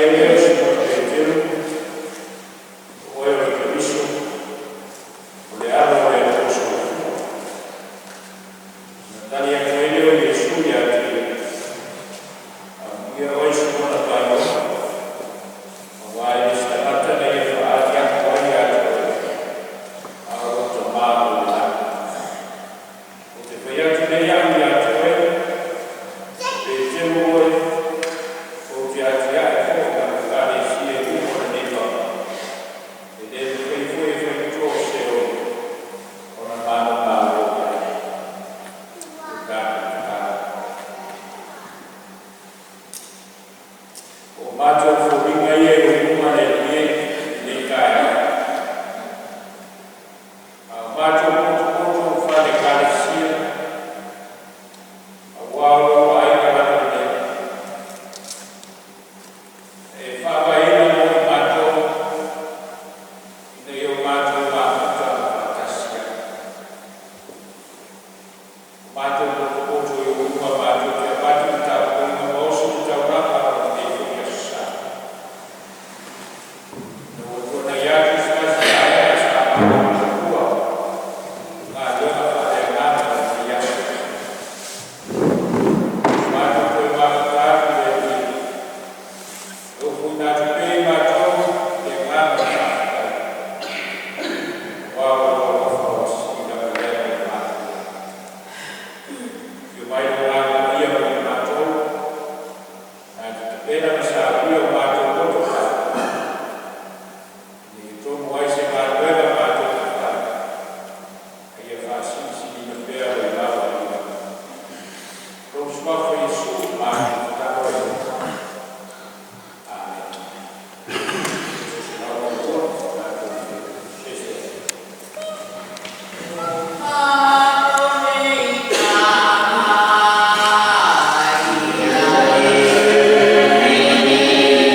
ai lea o Simona Peteru, “O Oe o le Keriso, o le Alo o le Atua Soifua.” Ona tali atu ai lea o Iesu ia te ia, “Amuia oe Simona Bar-Iona, aua e le o se tagata na ia faaali atu ai ia te oe, a o lou Tama o i le lagi. Ou te fai atu nei au ia te oe, o Peteru oe, ou te atiae foi lau Ekalesia i luga o lenei vaoga, e le mafai foi e faitotoa o Seoli ona manumalo i ai.” O le tatou tatalo. O matou foliga ia i lou luma le Alii e i lenei taeao, a o matou potopoto faale-Ekalesia, aua o lou aiga lavalelei, na e faavaeina mo i matou, ina ia o matou mafuta faatasi ai. Ua matou potopoto i ou luma matou te avatu le tapuaiga ma oso le taulaga o lenei foi aso Sa. Ina ua tuanai atu se tasi vaega sa matou muamua i galuega faaleagaga o lenei aso, ua matou toe mafuta atu le Alii e, ofoina atu pea i matou le agaga o le faafetai, aua o lou alofa silisili atu lea mo i matou. Afio mai lou Agaga Paia mo i matou, na te tapena ma saunia o matou loto ina ia tonu ai se galuega matou te fai, a ia faasilisiliina pea lou lavapapale. I lou Suafa Iesu matou te tatalo ai nei. Amene. 102.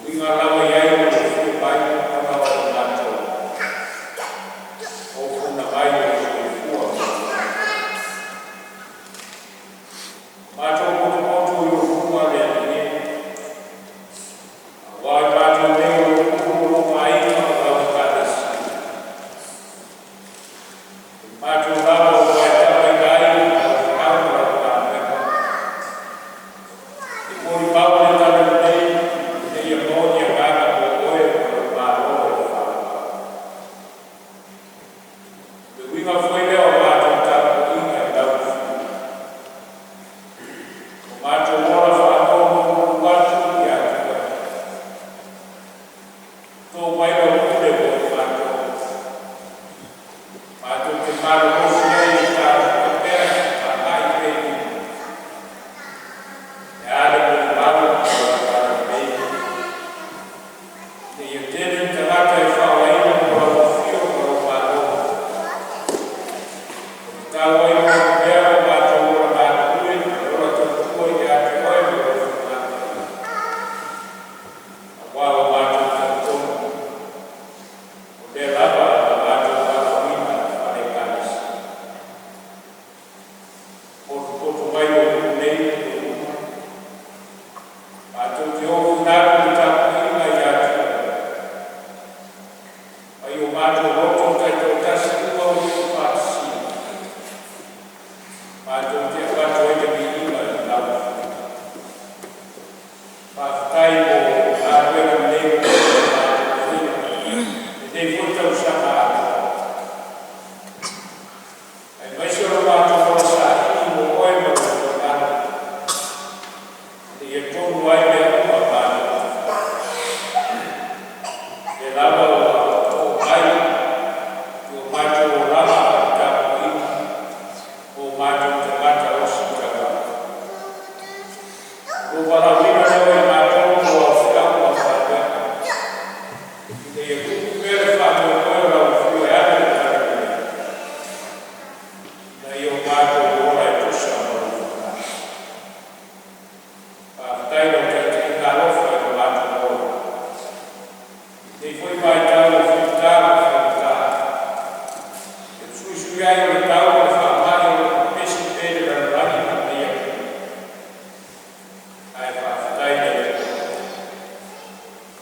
Uiga lava i ai o le afio mai ona o le matou ofuna mai o le soifua ma le ola. Matou motumotu i lou luga le Alii e, aua o i matou nei o lou nuu, o lou aiga, o lau Ekalesia. O i matou lava ua e tauaina ai lau feau ma lau galuega, e molimau le Talalelei ina ia maua ni agaga mo Oe ma lou Malo e faaauau. O le uiga foi lea o le matou tapuaiga i lau afio, o matou ola faanonomanu atu ia te Oe, to mai lau pule mo i matou, matou te malolosi ai e tapupe pea ma agai pea i luma, ae a le molimau a lau Talalelei, ina ia tele ni tagata e faolaina mo lau afio ma lou Malo, e tatau ai ona opea lo matou ola galulue ma le ola tautua ia te Oe ma lou finagalo paia. Aua ua matou talitonu, o lea lava ua matou valaauina faale-Ekalesia. Potopoto mai lou nuu nei i luma, matou te ofugalu i le tapuaiga ia te Oe, mai o matou loto taitoatasi uma ua tuufaatasia, matou te avatu ai le viiga i lau Afioga. Faafetai mo galuega lelei ua matou faia i lenei foi tausaga atoa, aemaise o lo matou ola saili mo Oe ma lou finagalo, ina ia tonu ai mea uma matou te faia. O lea lava ua oo mai i o matou olaga ma le tapuaiga a o matou tagata ositaulaga. O lou valaauina lea o i matou mo au feau ma au galuega, ina ia tupu pea le faamoemoe o lau afio e ala i le Talalelei, ina ia o matou ola e tusa ma lou finagalo. Faafetai i lau taitaiga alofa i lo matou ola. I lenei foi vaitau o fita ma faigata, i le fesuisui ai o le tau ma le faamai o lo o pepesi pea i le lalolagi ma lenei atunuu, ae faafetai i le Atua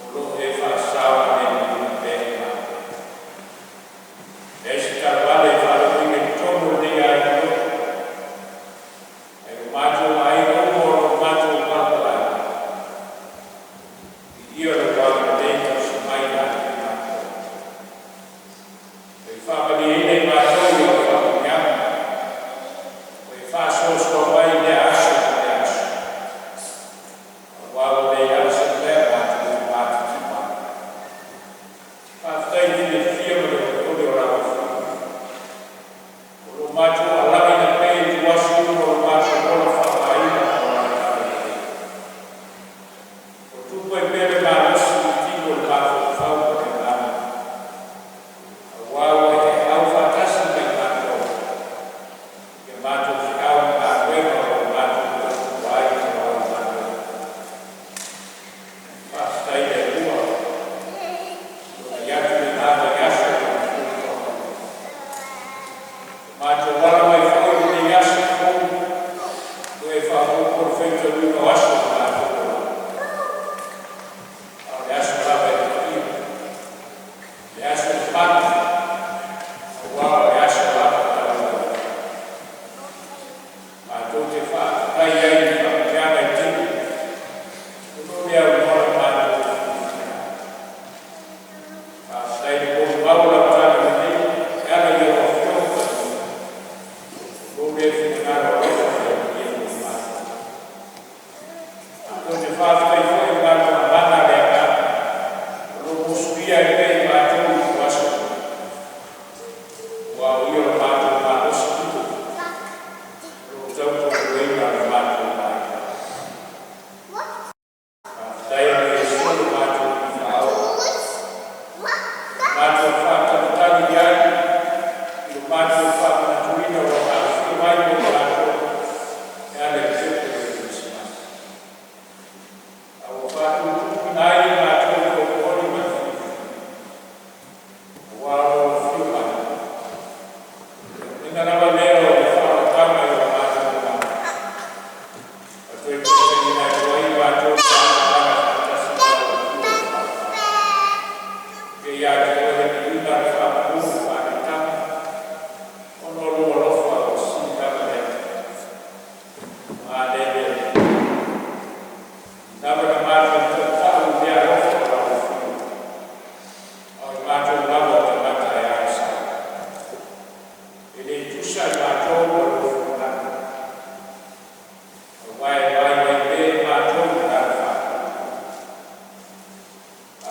o lo o e faasaogalemu pea i matou. E leai se talavale e faalogoina i totonu o lenei aiga lotu, ae o matou aiga uma o lo o matou palapalai, viia lou agalelei tausi mai ia te i matou. Ua e faamalieina i matou i au faamanuiaga, ua e faasoasoa mai i lea aso ma lea aso, aua ua leai lava se mea matou te matitiva ai. Faafetai i le fiafia ma le olioli o lau Afioga, o lo o matou alagina pea i ituaso uma o lo matou ola faaaogaina mo lau Talalelei. Ua tupu ai pea le malosi.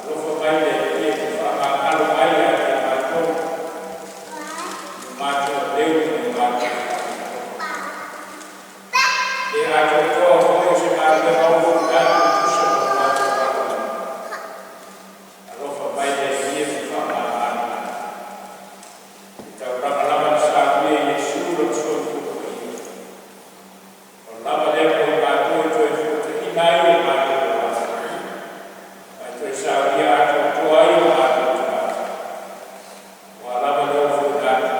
Alofa mai le Atua e faamagalo mai ia te matou, i matou aleu ma le matou faaletonu. Le atoatoa foi o se galuega ofi atu e tusa ma lo matou valaauina. Alofa mai le Atua ma faamagalo mai. E taulaga lava na saunia e Iesu Lona soifua paia, ua lava lea mo i matou e toe fuataina ai o matou olaga, ma e toe saunia atoatoa ai o matou tagata. Ua lava le ofuina atu,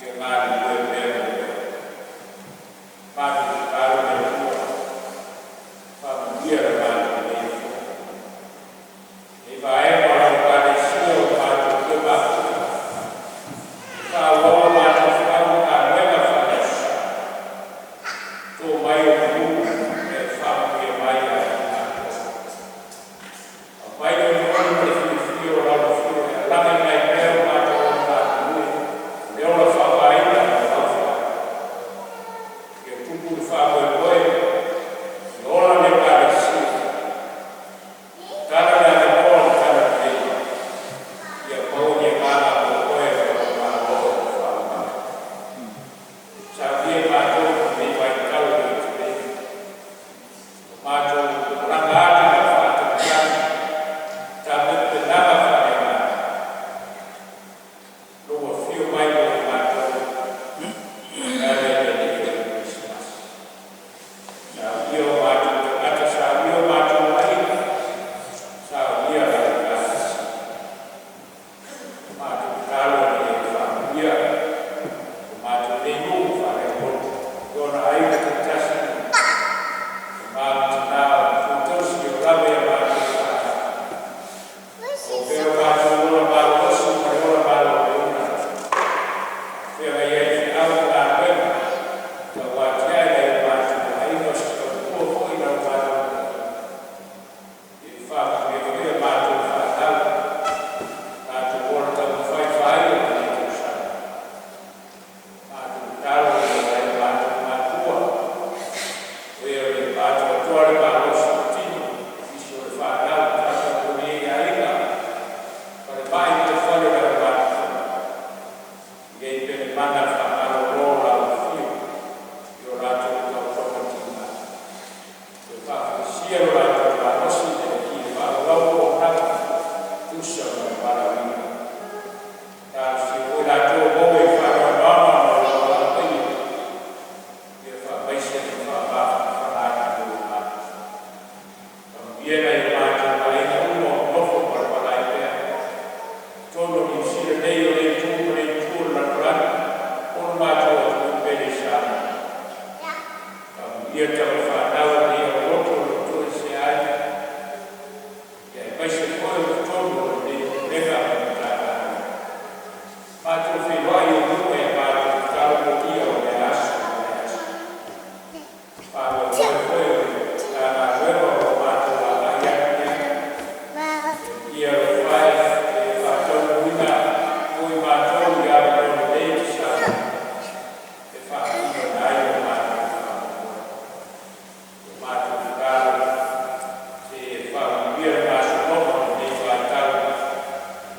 ia galulue pea mo oe. Matou tatalo le Atua, faamanuia le matou nei fono. Nei vaega o lau Ekalesia ua matou toe mafuta, e faaauau a matou feau ma galuega faale Aso Sa. To mai ou manu ma e faamanuia mai ia i matou. Aumai le olioli ma le fiafia o lau afio e alagaina ai pea lo matou ola galulue i le ola faavaeina o lau feau. Ia tupu le faamoemoe, ia ola le Ekalesia, tatala le avanoa o le Talalelei, ia maua ni agaga moe o lau Malo e faavae. Saunia i matou i lenei vaitau o totoe nei, o matou malaga atu ma le faatautagi i tapenapenaga faaleagaga, lou afio mai mo i matou e ala i le Alii o le Kerisimasi. Saunia o matou tagata, saunia o matou aiga, saunia lau Ekalesia. Matou tatalo ina ia e faamanuia lo matou nei nuu faaleaganuu i ona aiga taitasi uma, tama ma tina, matua ma tausi e oo lava ia matou fanau. Maua pea lo matou ola malolosi ma le ola maloloina a o feagai ai i feau ma galuega tau atiae nai o matou aiga, o se tautua foi i lau Malo paia. Ia e faamanuia foi a matou fanau i latou ola taumafai faaiu o lenei tausaga. Matou tatalo mo nai o matou matua, o e o lo o atoatoa le malosi o le tino, nisi o le fanau na tapuai ai i aiga, falemai ma le fale o le aumatutua. Ia i ai pea le mana faamalolo o lau afio i o latou taulaga tiga. Toe faafoisia lo latou malosi le Alii e faaauau auaunaga e tusa ma le valaauina. Talosia foi latou o maua i faanoanoaga ona o lou valaau paia, ia faamaise ma faamafanafana atu mo i matou. Faamanuia nai o matou aiga uma o nonofo ma palapala ai pea i totonu o Niu Sila nei o lea itu ma lea itu o le lalolagi, po o le matou atunuu pele Samoa. Faamanuia tama fanau a lenei aulotu o lo o toesea ai, ia aemaise foi o totonu o lenei Pulega ma le Matagaluega. Matou feiloai i ou luma i a matou tatalo molia o lea aso ma lea aso. Faamoemoe foi o le Matagaluega o lo o matou agai atu i ai. Ia alofa e e faataunuuina mo i matou i avanoa lelei e te saunia e faatinoina ai lo matou faamoemoe. O matou tatalo se e faamanuia le gasologa o lenei vaitau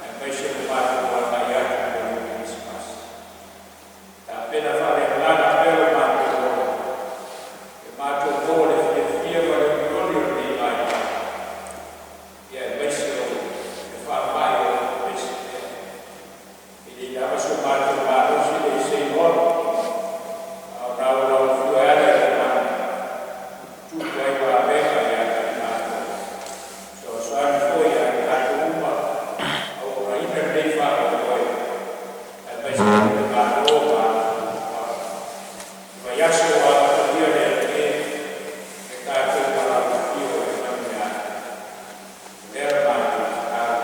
aemaise le matou agai atu mo le Kerisimasi. Tapena faaleagaga pea lo matou ola, ia matou maua le fiafia ma le olioli o lenei vaitau, ia aemaise o le faamai o lo o pepesi pea. E leai lava so matou malosi e le seiloa, a o na o lau afio e ala i le mana, tupu ai vavega ia te i matou. Fesoasoani foi ia i tatou uma auaunaina lenei faamoemoe, aemaise foi le Malo ma ana fuafuaga. Vaiaso ua amatalia le Alii e tatou ma lau afio e manuia ai. O lea la matou tatalo.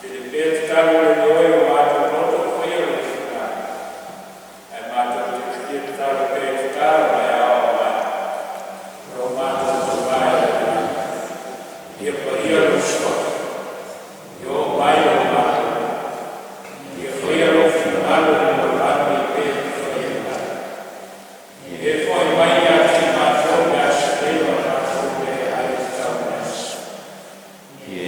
Tele pea tatalo le oe o matou loto faia o le finagalo. Ae matou te fia tatalo pea i tatalo na e aoao mai. O lo matou tauvae le Alii. Ia paia lou suafa. Ia oo mai lou Malo. Ia faia lou finagalo i le lalolagi e pei ona faia i lagi. Ia e foai mai ia te i matou le aso lelei o a matou meaai e tatau i le aso. Ia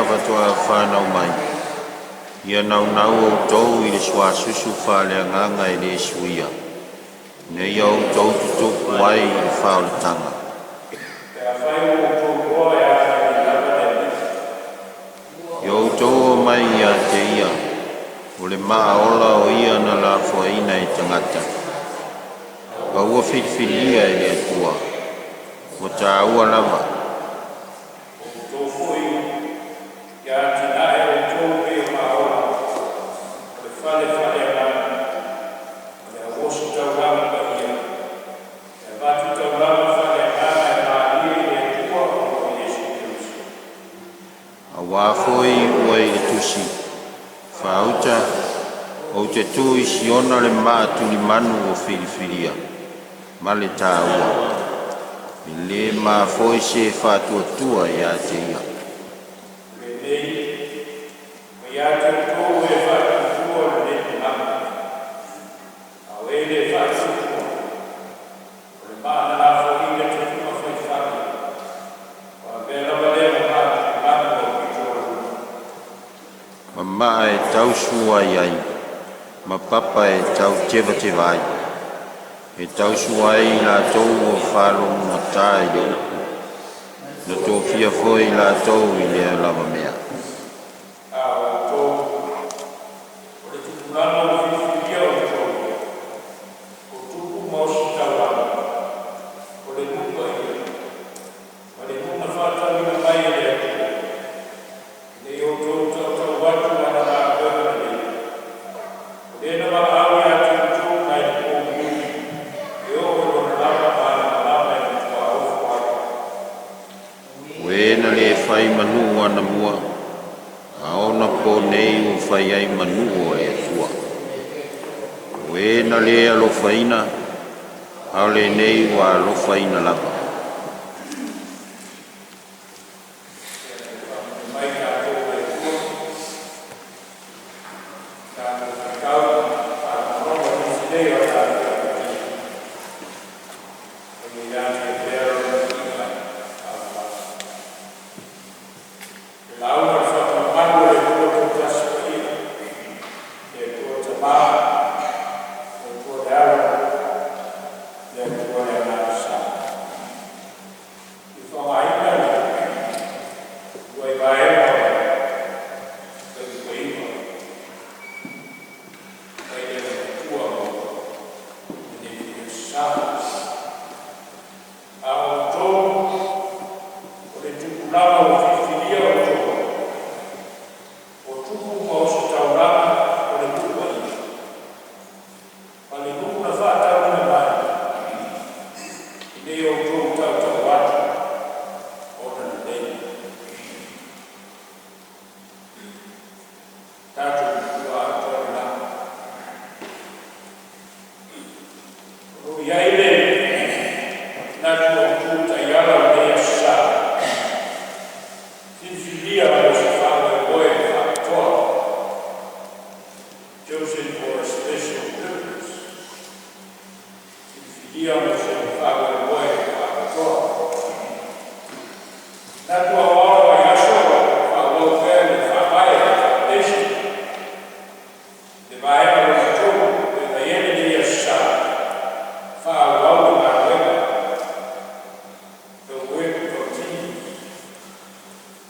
faatoa fanau mai, ia naunau outou i le suasusu faaleagaga e le suia, ina ia outou tutupu ai i le faaolataga. Pe afai ua outou iloa e a nei lava le Alii. Ia outou omai ia te ia, o le maa ola o ia na lafoaina e tagata, a ua filifilia e le Atua, ua taua lava. O outou foi, ia atinae outou e pei o maa ola, o le fale faaleagaga, o le auositaulaga paia, e avatu taulaga faaleagaga e malie i le Atua ona o Iesu Keriso. Auā foi ua i le Tusi, “Faauta, ou te tuu i Siona le maa tulimanu ua filifilia ma le taua, e le ma foi se e faatuatua ia te ia.” O lenei, ua ia te outou e faatuatua le le tumaga, a o e le faatuatua, o le maa na lafoaina e tafuma faifale, ua avea lava lea ma maa tulimanu aupito i luga. Ma maa e tausua ai, ma papa e tautevateva ai, e tausua ai i latou ua faalogogata i le upu, na tofia foi i latou i lea lava mea. A o outou, o le tupulaga ua filifilia e outou, o tupu ma ositaulaga, o le nuu paia, ma le nuu na faatauina mai e le Atua, ina ia outou tautau atu ana galuega lelei, o Le na valaau ia te outou mai le pouli e oo i Lona lava malamalama e matua ofo ai. O e na le fai ma nuu anamua, a o onaponei ua fai ai ma nuu o le Atua. O e na le alofaina, a o lenei ua alofaina lava. Faamanuia mai tatou e le Atua, tatou feetau ma faalogologo i nisi nei o a tatou amataga. Ia ia te Ia pea Lona viiga faavavau. Le lauga a le faamamalu a le Atua Toatasi Paia, le Atua Tama, le Atua le Alo, le Atua le Agaga Sa. E faaaogaina le uluai vaega o le faaipoipoiga mai le matua mo lenei foi aso Sa. A o outou, o le tupulaga ua filifilia outou, o tupu ma ositaulaga, o le nuu paia, ma le nuu na faatauina mai, ina ia outou tautau atu ona lelei. Tatou matua atoa le la. O lo o i ai le manatu autu taiala o lenei aso Sa, filifilia mo se faamoemoe faapitoa, chosen for a special purpose. Filifilia mo se faamoemoe faapitoa. Manatu aoao o aso faaauau pea le faavae, foundation, le vaega lona tolu e na i ai lenei aso Sa, faaauau le galuega. The work continues.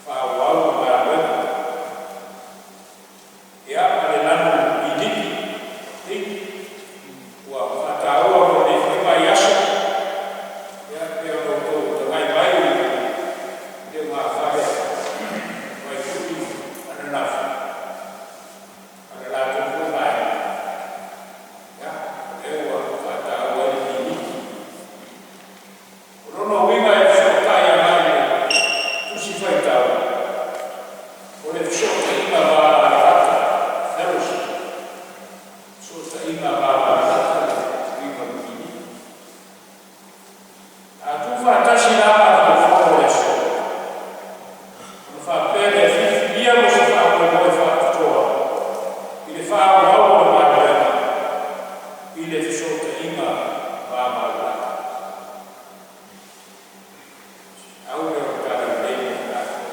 Faaauau le galuega. Ia, ma le lanu iliki ua faataua mo lenei foi vaiaso, ia pe ona outou tagai mai i le lumafale mai ananafi ma le latou foi vaega, ia, o lea ua faataua ai le piliki. O lona uiga e fesootai agai le Tusi Faitau, o le fesootaiga valalata, fellowship, fesootaiga valalata le uiga o le piliki. A tuufaatasi la mafaufauga o le aso, ona faapea lea, filifilia mo se faamoemoe faapitoa i le faaauau o le galuega i le fesootaiga vavalalata. Au lea o le tala lelei mo tatou.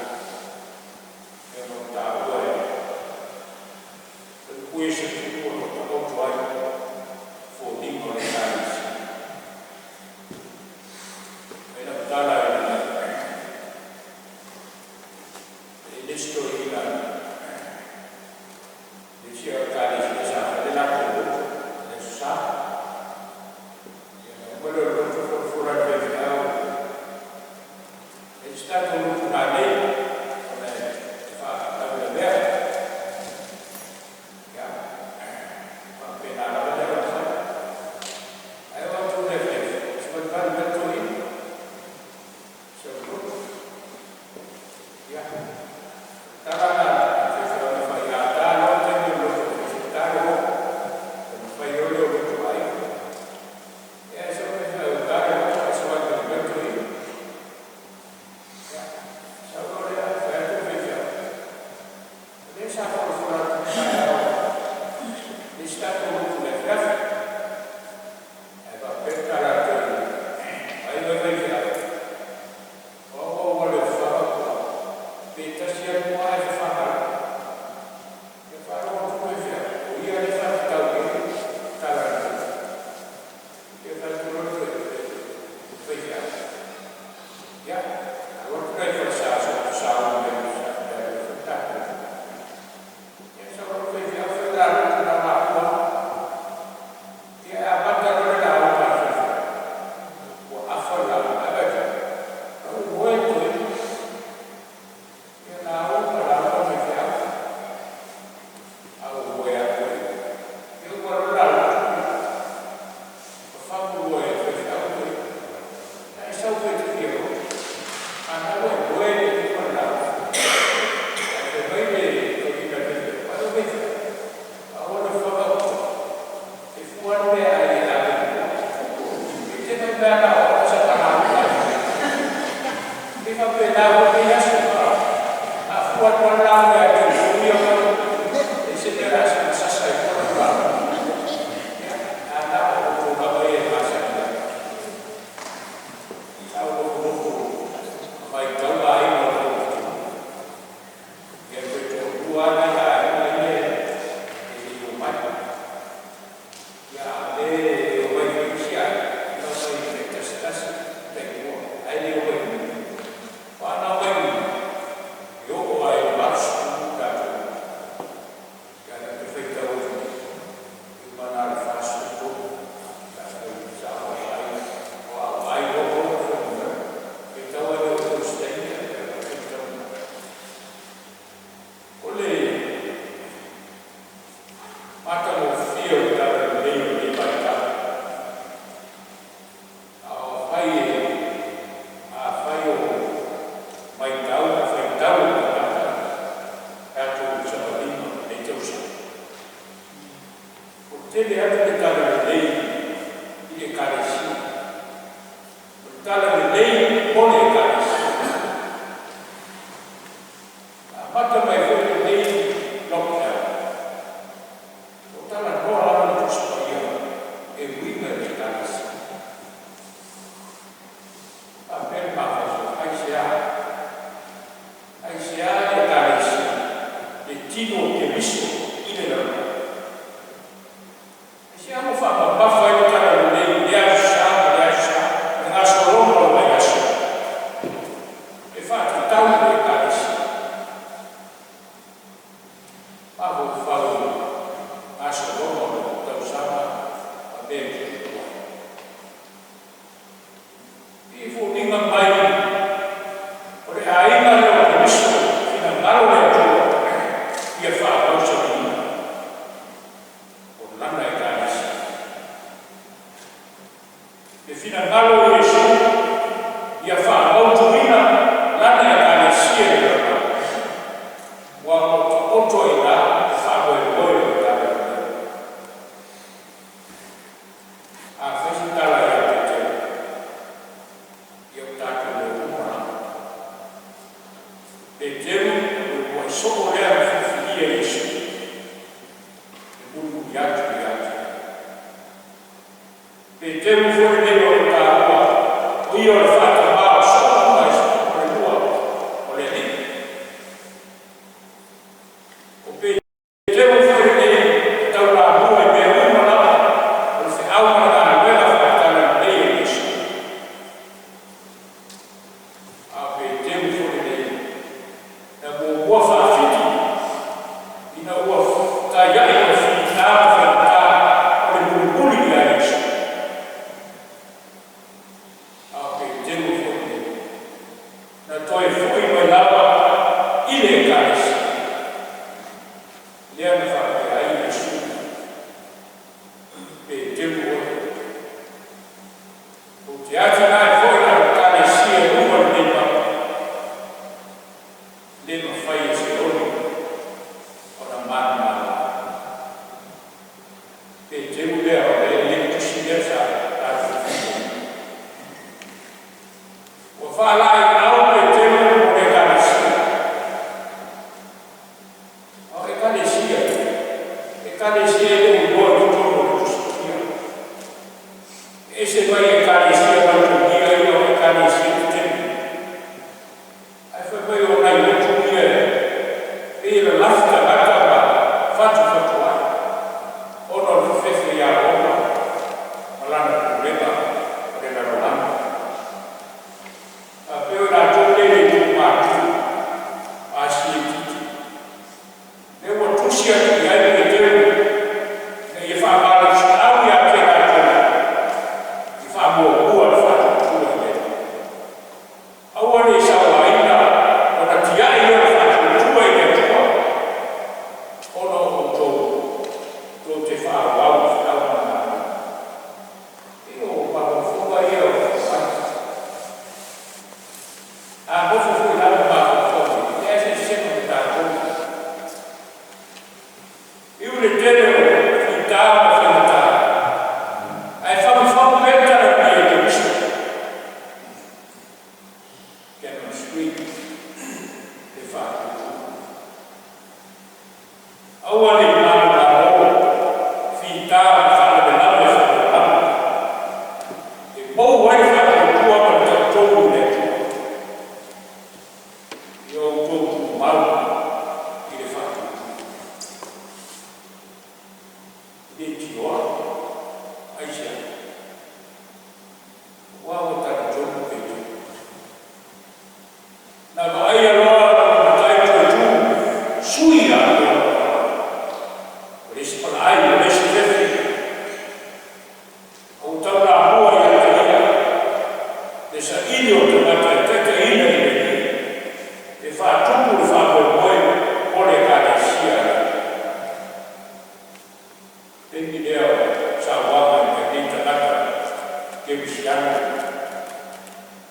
Kerisiano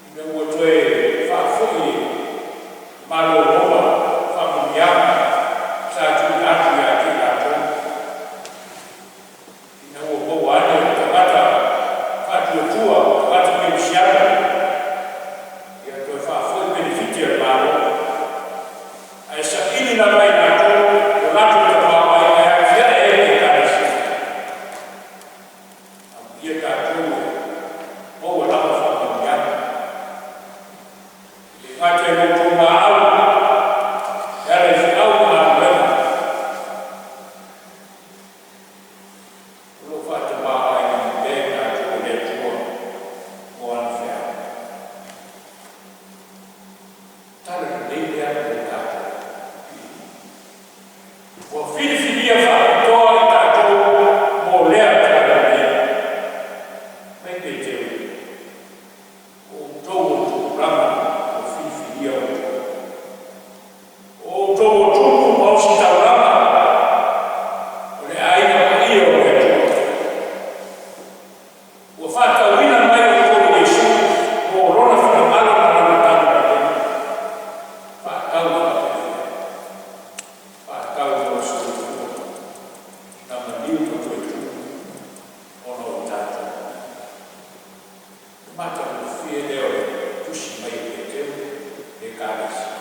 ina ua toe faafo'i e Malo o Roma faamanuiaga sa tuuina atu ia te i latou, ina ua maua ane o tagata faatuatua, tagata kerisiano, ia toe faafoi penefiti a le Malo, ae saili lava e latou lo latou tamaoaiga e atiae ai le Ekalesia. Amuia tatou e maua lava faamanuiaga. E le gata i lo outou maau e ala i feau ma galuega o lo o faatamaoaigaina pea i tatou e le Atua mo ana feau. Tala lelei lea mo tatou. Ua filifilia faapitoa i tatou mo lea talalelei. Mai Peteru, o outou o tupulaga ua filifilia outou. O outou o tupu ma ositaulaga, o le aiga paia o le Atua. Ua faatauina mai outou e Iesu mo lona finagalo ma lana talalelei. Faatau faapefea? Faatau ma le soifua na maliu ma toe tuu ona o tatou. Le matagofie lea o le tusi mai e Peteru i Ekalesia.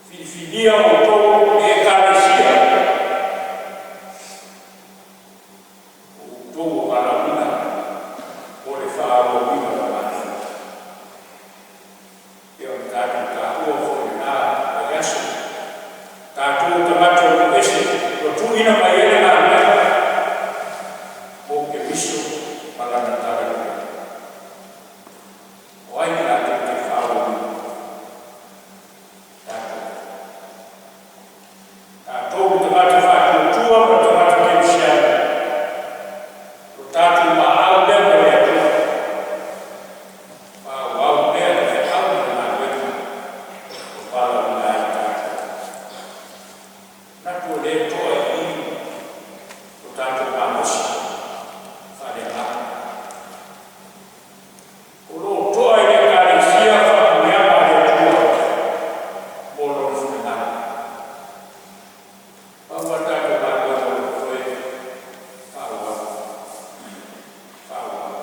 Filifilia outou e Ekalesia, o outou ua valaauina mo le faaauauina o le galuega. Ia o le tatou taua foi lena vaiaso, tatou o tagata ua ese ua tuuina mai ai le galuega mo Keriso ma lana talalelei. O ai latou te faaauauina? Tatou. Tatou o tagata faatuatua ma tagata kerisiano. O tatou maau lea mai le Atua. Faaauau pea le feau ma le galuega ua valaauina ai tatou. Manatu o lea e toa i i o tatou malosi faaleagaga. O lo o toa i le Ekalesia faamanuiaga a le Atua mo lona finagalo. Pau a tatou galuega o lo o totoe, faaauau, faaauau.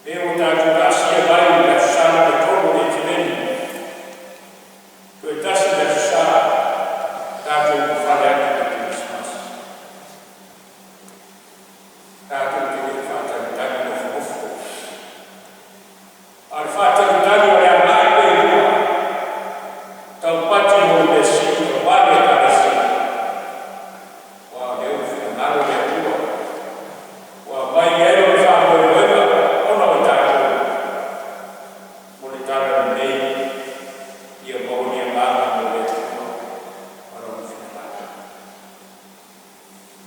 E ua tatou taasia mai i le Aso Sa lona tolu o le Etuleni, toe tasi le Aso Sa tatou ulufale atu i le Kerisimasi. Tatou te le faatalitali nofonofo, a o le faatalitali o le agai pea i luma, taupati mo le mea sili aua le Ekalesia. Aua o lea ua finagalo le Atua, ua aumai ai lona faamoemoega ona o tatou mo le talalelei ia maua ni agaga mo le Atua ma lona finagalo.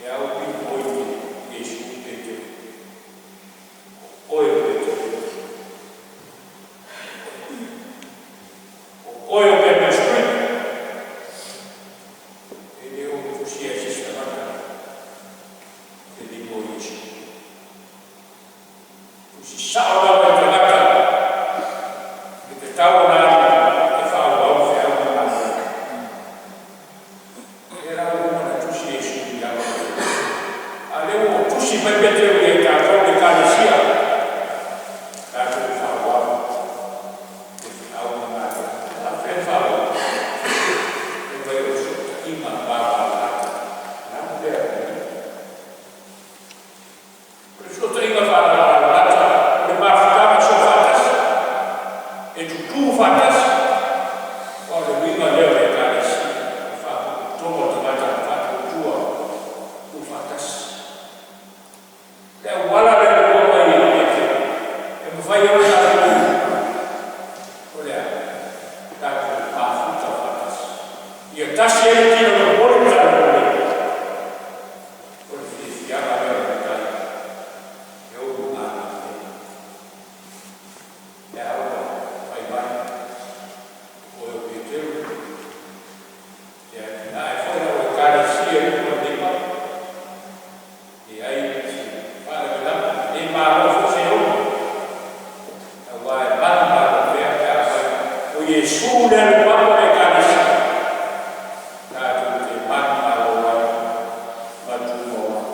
E au pili oi Iesu Peteru. O oe o Peteru. O oe o Pepper Street. E le o tusia e se isi tagata le lima o Iesu. Tusi sao lava i tagata e tatau ona alu e faaauau feau ma galuega. E la ua uma ona tusi Iesu ia oe. A lea ua tusi mai Peteru ia i tatou le Ekalesia, tatou faaauau le feau ma galuega. Faapefea ona faaauau? E mai o le fesootaiga vavalalata. Lana lea uiga. O le fesootaiga faavalalata o le mafutaga soofaatasi, e tutū faatasi, aua o le uiga lea o le Ekalesia, o le faapotopotoga o tagata faatuatua tu faatasi. Le auala lea ua aumai e Peteru e mafai ai ona tatou, o le a? Tatou mafuta faatasi. Ia tasi ai le tino e momoli le talalelei. O le fiafiaga lea o le Matai e ou luga e a ua fai mai o oe o Peteru e atinae foi lau Ekalesia i luga o lenei malu. E leai se Iesu le Alupapa o le Ekalesia, tatou te manumalo ai ma tumau ai.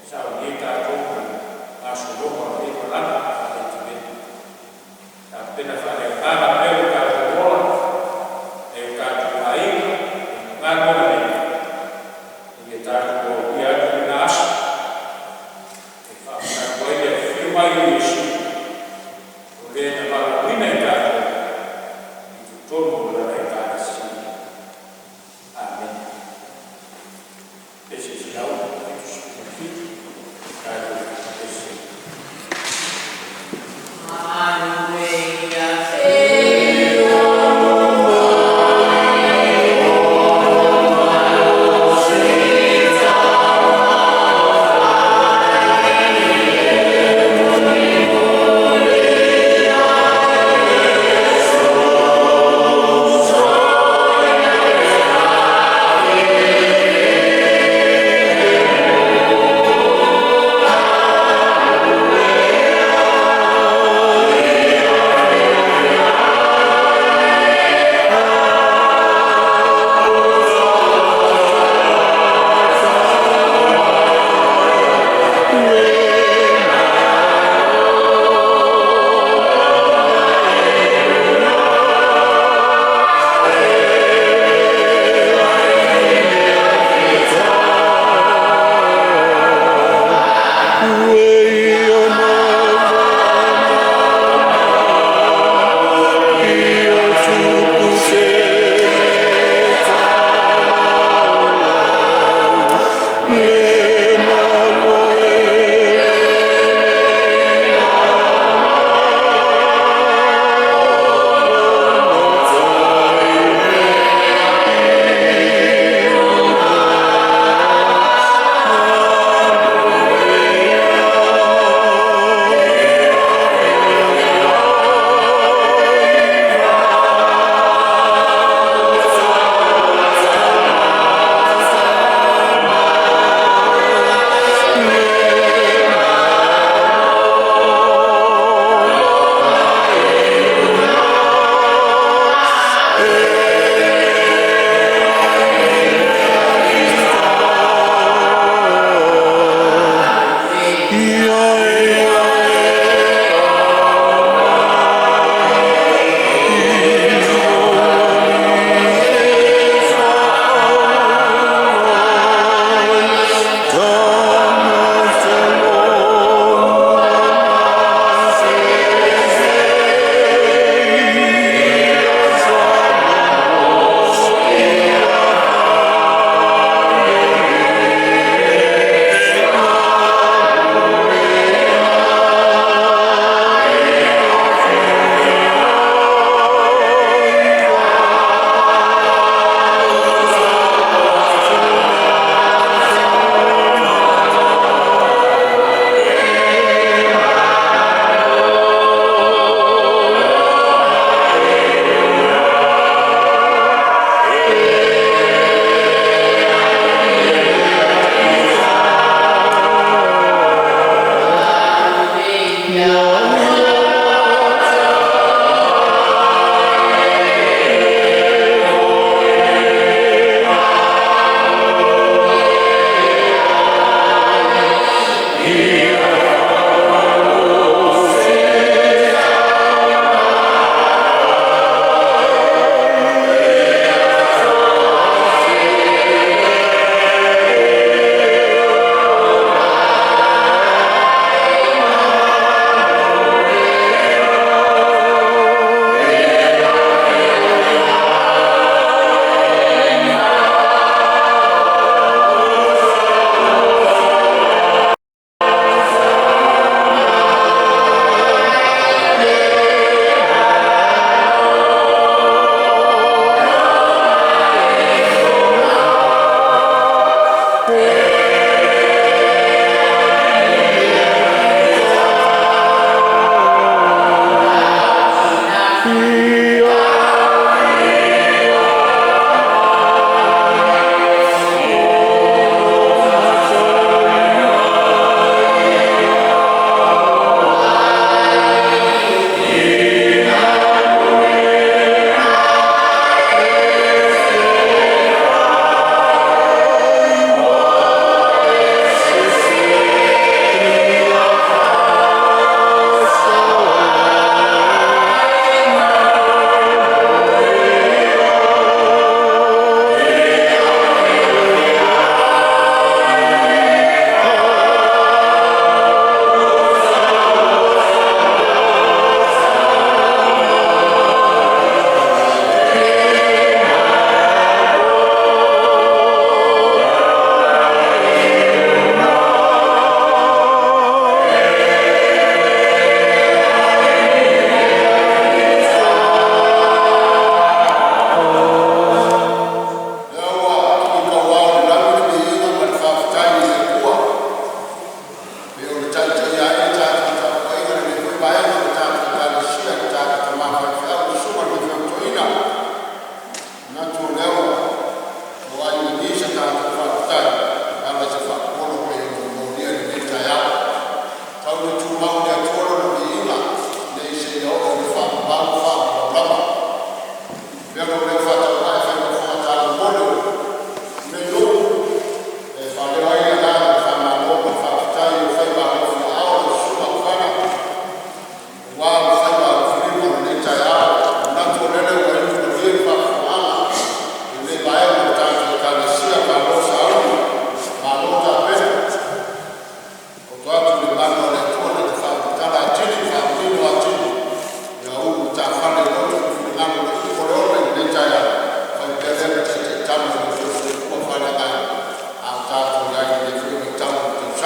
Saunia tatou ma le gasologa o lenei malaga faale-Etimena. Tapena faaleagaga pea lo tatou ola e o tatou aiga ma galuega nei, ia tatou aulia atu lena aso e faamanatu ai le afio mai o Iesu, o Le na valaauina i tatou i totonu o Lana Ekalesia. Amene. Pese 177, tatou pese. Alleluia.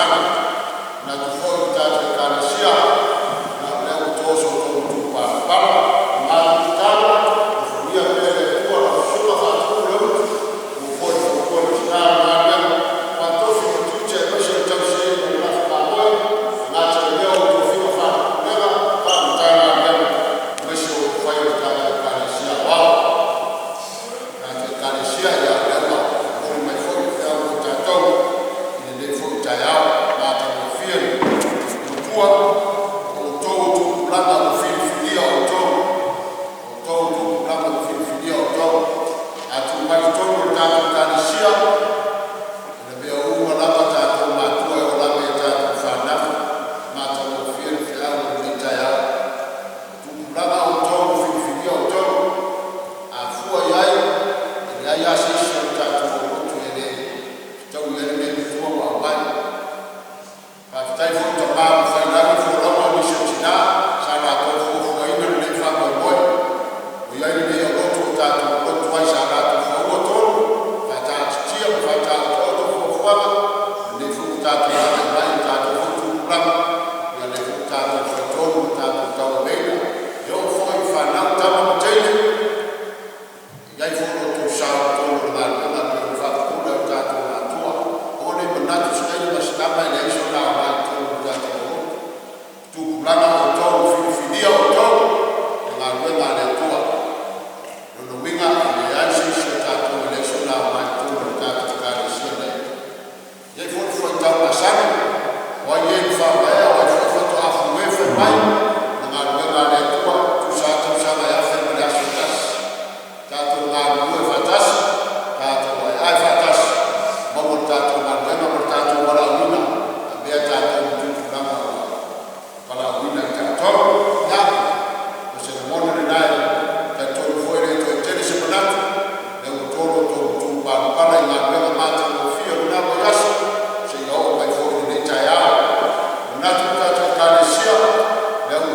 tausaga. Manatu foi le tatou Ekalesia, ia o lea ua to so outou matupalapala. O le matou tatalo, alofagia pea e le Atua lau Susuga Faatupu Leutu, maua foi le faletua ma le tina i le galuega faatofi ma tiute aemaise o le tausiaina o le lafo mamoe. E le gata i lea o tofiga faale-Pulega, faale-Matagaluega aemaise o upufai o le tatou Ekalesia Aoao. Le tatou Ekalesia, ia o lea ua momoli mai foi le feau mo tatou i lenei foi taeao matagofie le matua, o outou o tupulaga ua filifilia outou, o outou o tupulaga ua filifilia outou. A tuu mai i totonu o le tatou Ekalesia, o mea uma lava a tatou matua e oo lava ia tatou fanau, e matagofie le feau i lenei taeao. O tupulaga o outou ua filifilia outou. A fua i ai, e leai lava se isi o le tatou aulotu e le fetaui ai lenei matua ma aumai. Faafetai foi i tama ua faiilagi le folauga a nisi o tina sa latou fuafuaina lenei faamoemoe ua i ai lenei aulotu ua tatou lotu ai sa latou faua tonu, faataatitia ma faataotooto fuafuaga, o lenei foi ua tatou agai mai o tatou foi o tupulaga, ia lea foi ua tatou faitonu ma tatou tauaveina. E oo foi i fanau, tama ma teine, e i ai foi lo outou sao i totonu o le galuega e pei ona faapupula e o tatou matua. Aua ne i manatu se taimi a si tama e leai sona aoga i totonu o le tatou lotu. O tupulaga o outou ua filifilia outou i le galuega a le Atua. O lona uiga e leai se isi o tatou e leai sona aoga i totonu o le tatou Ekalesia nei. E i ai foi le fuaitau masani, o ai e na faavaea o ai foi faatoa fue fai mai o le galuega a le Atua e tusa lava tausaga e afe ma le aso e tasi. Tatou galulue faatasi, tatou aeae faatasi, maua lo tatou galuega ma lo tatou valaauina, avea tatou ma tupulaga ua valaauina i tatou. Ia, o se lagona lena e talitonu foi e le toe tele se manatu, o lea ua to lo outou matupalapala i galuega matagofie o lena vaiaso seia oo mai foi i lenei taeao. E manatu le tatou Ekalesia, o lea ua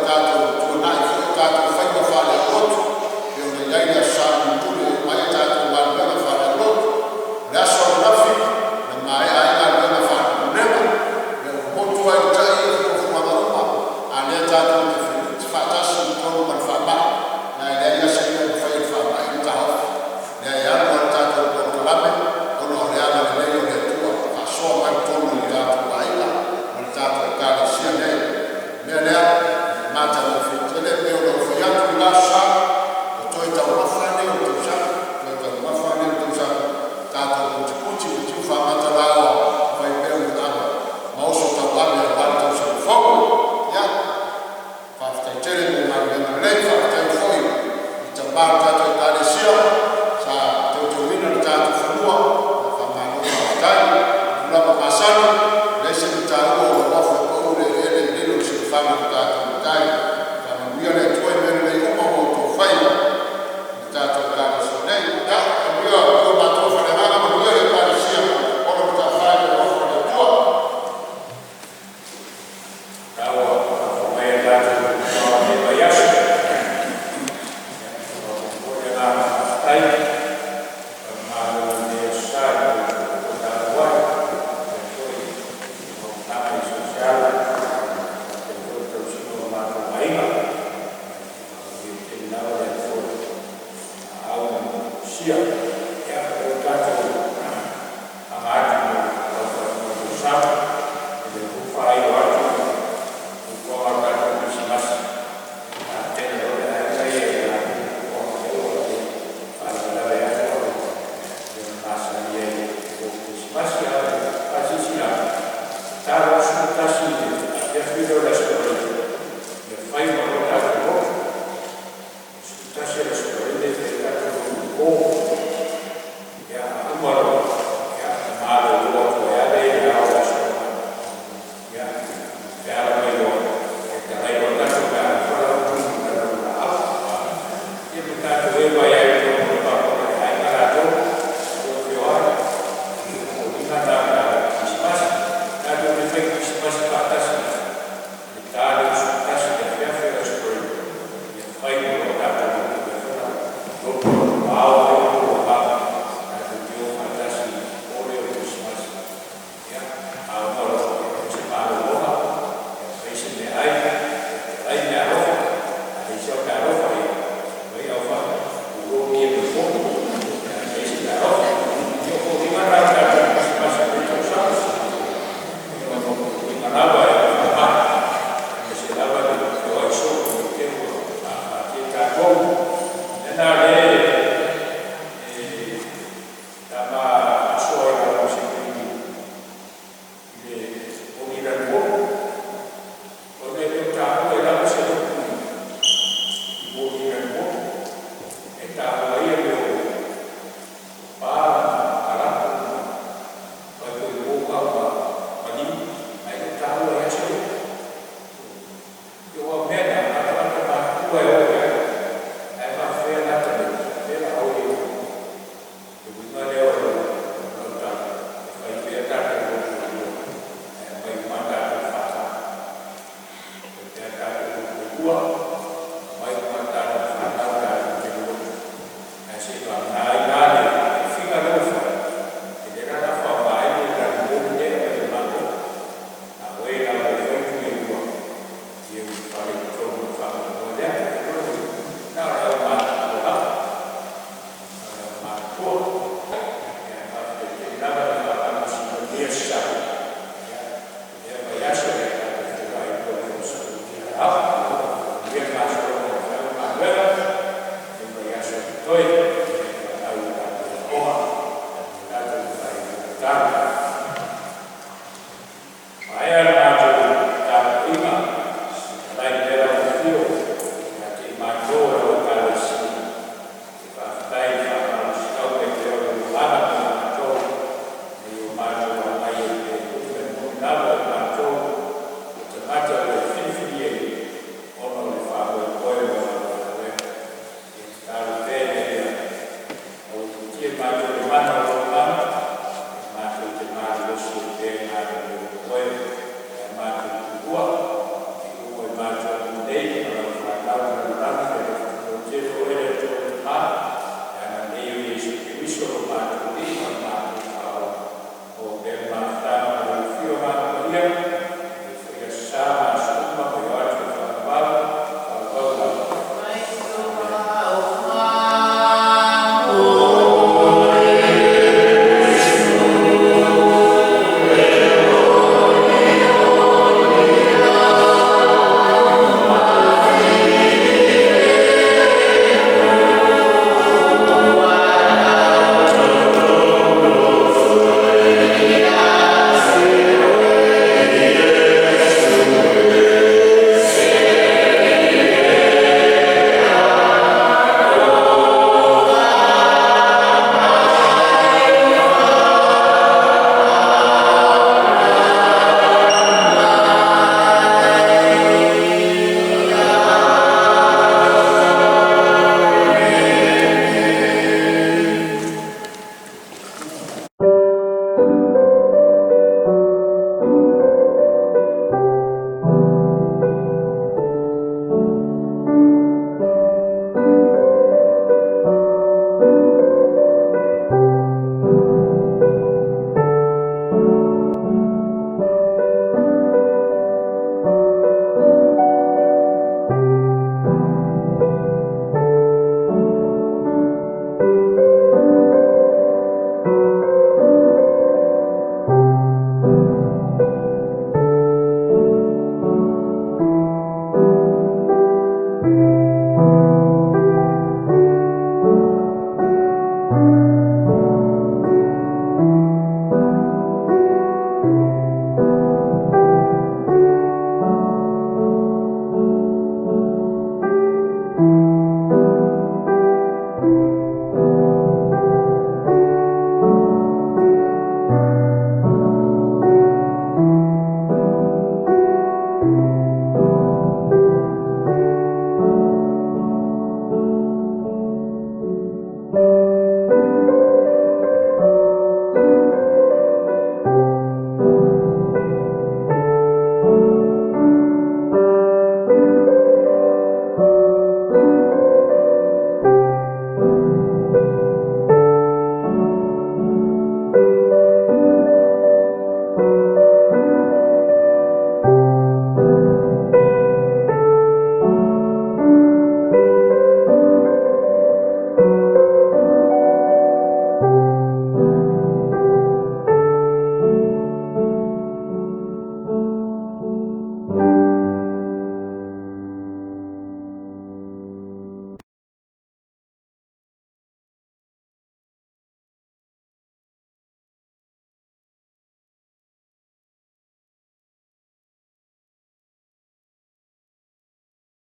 Maea le